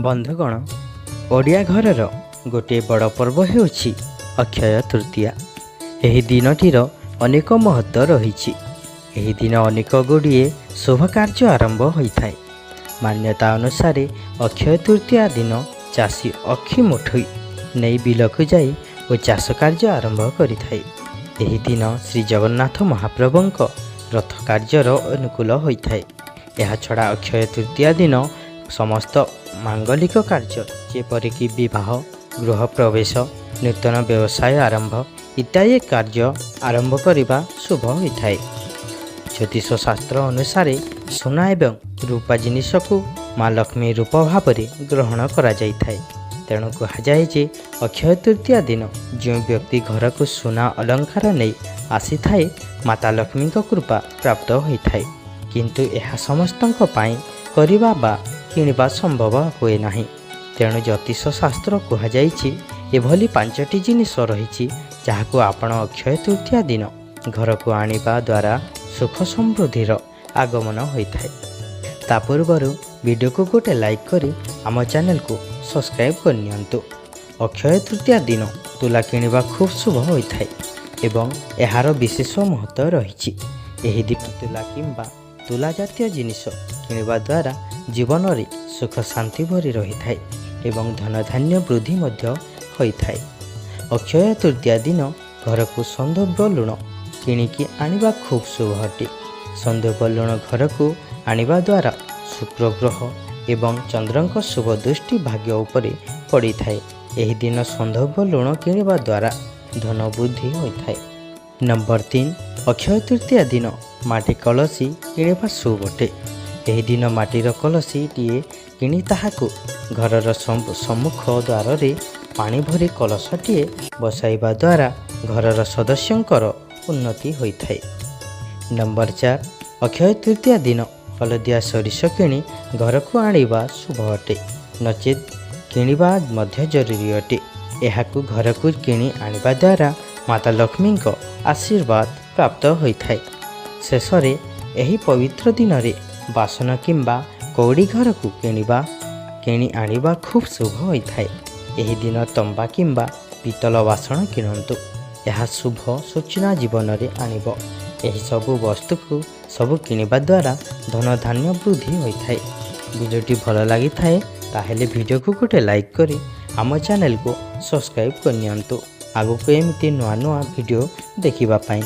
ବନ୍ଧୁଗଣ, ଓଡ଼ିଆ ଘରର ଗୋଟିଏ ବଡ଼ ପର୍ବ ହେଉଛି ଅକ୍ଷୟ ତୃତୀୟା। ଏହି ଦିନଟିର ଅନେକ ମହତ୍ତ୍ୱ ରହିଛି। ଏହି ଦିନ ଅନେକ ଗୁଡ଼ିଏ ଶୁଭ କାର୍ଯ୍ୟ ଆରମ୍ଭ ହୋଇଥାଏ। ମାନ୍ୟତା ଅନୁସାରେ ଅକ୍ଷୟ ତୃତୀୟା ଦିନ ଚାଷୀ ଅକ୍ଷି ମୁଠେଇ ନେଇ ବିଲକୁ ଯାଇ ଓ ଚାଷ କାର୍ଯ୍ୟ ଆରମ୍ଭ କରିଥାଏ। ଏହି ଦିନ ଶ୍ରୀ ଜଗନ୍ନାଥ ମହାପ୍ରଭୁଙ୍କ ରଥ କାର୍ଯ୍ୟର ଅନୁକୂଳ ହୋଇଥାଏ। ଏହାଛଡ଼ା ଅକ୍ଷୟ ତୃତୀୟା ଦିନ ସମସ୍ତ ମାଙ୍ଗଳିକ କାର୍ଯ୍ୟ, ଯେପରିକି ବିବାହ, ଗୃହ ପ୍ରବେଶ, ନୂତନ ବ୍ୟବସାୟ ଆରମ୍ଭ ଇତ୍ୟାଦି କାର୍ଯ୍ୟ ଆରମ୍ଭ କରିବା ଶୁଭ ହୋଇଥାଏ। ଜ୍ୟୋତିଷ ଶାସ୍ତ୍ର ଅନୁସାରେ ସୁନା ଏବଂ ରୂପା ଜିନିଷକୁ ମା ଲକ୍ଷ୍ମୀ ରୂପ ଭାବରେ ଗ୍ରହଣ କରାଯାଇଥାଏ। ତେଣୁ କୁହାଯାଏ ଯେ ଅକ୍ଷୟ ତୃତୀୟା ଦିନ ଯେଉଁ ବ୍ୟକ୍ତି ଘରକୁ ସୁନା ଅଳଙ୍କାର ନେଇ ଆସିଥାଏ, ମାତା ଲକ୍ଷ୍ମୀଙ୍କ କୃପା ପ୍ରାପ୍ତ ହୋଇଥାଏ। କିନ୍ତୁ ଏହା ସମସ୍ତଙ୍କ ପାଇଁ କରିବା ବା କିଣିବା ସମ୍ଭବ ହୁଏ ନାହିଁ। ତେଣୁ ଜ୍ୟୋତିଷ ଶାସ୍ତ୍ର କୁହାଯାଇଛି, ଏଭଳି ପାଞ୍ଚଟି ଜିନିଷ ରହିଛି, ଯାହାକୁ ଆପଣ ଅକ୍ଷୟ ତୃତୀୟା ଦିନ ଘରକୁ ଆଣିବା ଦ୍ୱାରା ସୁଖ ସମୃଦ୍ଧିର ଆଗମନ ହୋଇଥାଏ। ତା ପୂର୍ବରୁ ଭିଡ଼ିଓକୁ ଗୋଟେ ଲାଇକ୍ କରି ଆମ ଚ୍ୟାନେଲକୁ ସବସ୍କ୍ରାଇବ୍ କରିନିଅନ୍ତୁ। ଅକ୍ଷୟ ତୃତୀୟା ଦିନ ତୁଲା କିଣିବା ଖୁବ୍ ଶୁଭ ହୋଇଥାଏ ଏବଂ ଏହାର ବିଶେଷ ମହତ୍ତ୍ୱ ରହିଛି। ଏହି ଦିନ ତୁଲା କିମ୍ବା ତୁଲା ଜାତୀୟ ଜିନିଷ କିଣିବା ଦ୍ୱାରା ଜୀବନରେ ସୁଖ ଶାନ୍ତି ଭରି ରହିଥାଏ ଏବଂ ଧନଧାନ୍ୟ ବୃଦ୍ଧି ମଧ୍ୟ ହୋଇଥାଏ। ଅକ୍ଷୟ ତୃତୀୟା ଦିନ ଘରକୁ ସୈନ୍ଧବ ଲୁଣ କିଣିକି ଆଣିବା ଖୁବ୍ ଶୁଭ ଅଟେ। ସୈନ୍ଧବ ଲୁଣ ଘରକୁ ଆଣିବା ଦ୍ୱାରା ଶୁକ୍ର ଗ୍ରହ ଏବଂ ଚନ୍ଦ୍ରଙ୍କ ଶୁଭ ଦୃଷ୍ଟି ଭାଗ୍ୟ ଉପରେ ପଡ଼ିଥାଏ। ଏହି ଦିନ ସୈନ୍ଧବ ଲୁଣ କିଣିବା ଦ୍ୱାରା ଧନ ବୃଦ୍ଧି ହୋଇଥାଏ। ନମ୍ବର 3, ଅକ୍ଷୟ ତୃତୀୟା ଦିନ ମାଟି କଳସୀ କିଣିବା ଶୁଭ ଅଟେ। ଏହି ଦିନ ମାଟିର କଳସୀଟିଏ କିଣି ତାହାକୁ ଘରର ସମ୍ମୁଖ ଦ୍ୱାରରେ ପାଣି ଭରି କଳସଟିଏ ବସାଇବା ଦ୍ୱାରା ଘରର ସଦସ୍ୟଙ୍କର ଉନ୍ନତି ହୋଇଥାଏ। ନମ୍ବର 4, ଅକ୍ଷୟ ତୃତୀୟା ଦିନ ହଳଦିଆ ସୋରିଷ କିଣି ଘରକୁ ଆଣିବା ଶୁଭ ଅଟେ, ନଚେତ୍ କିଣିବା ମଧ୍ୟ ଜରୁରୀ ଅଟେ। ଏହାକୁ ଘରକୁ କିଣି ଆଣିବା ଦ୍ୱାରା ମାତା ଲକ୍ଷ୍ମୀଙ୍କ ଆଶୀର୍ବାଦ ପ୍ରାପ୍ତ ହୋଇଥାଏ। ଶେଷରେ ଏହି ପବିତ୍ର ଦିନରେ ବାସନ କିମ୍ବା କଉଡ଼ି ଘରକୁ କିଣି ଆଣିବା ଖୁବ୍ ଶୁଭ ହୋଇଥାଏ। ଏହି ଦିନ ତମ୍ବା କିମ୍ବା ପିତ୍ତଳ ବାସନ କିଣନ୍ତୁ। ଏହା ଶୁଭ ସୂଚନା ଜୀବନରେ ଆଣିବ। ଏହିସବୁ ବସ୍ତୁକୁ ସବୁ କିଣିବା ଦ୍ୱାରା ଧନ ଧାନ୍ୟ ବୃଦ୍ଧି ହୋଇଥାଏ। ଭିଡ଼ିଓଟି ଭଲ ଲାଗିଥାଏ, ତାହେଲେ ଭିଡ଼ିଓକୁ ଗୋଟେ ଲାଇକ୍ କରି ଆମ ଚ୍ୟାନେଲକୁ ସବସ୍କ୍ରାଇବ୍ କରିନିଅନ୍ତୁ, ଆଗକୁ ଏମିତି ନୂଆ ନୂଆ ଭିଡ଼ିଓ ଦେଖିବା ପାଇଁ।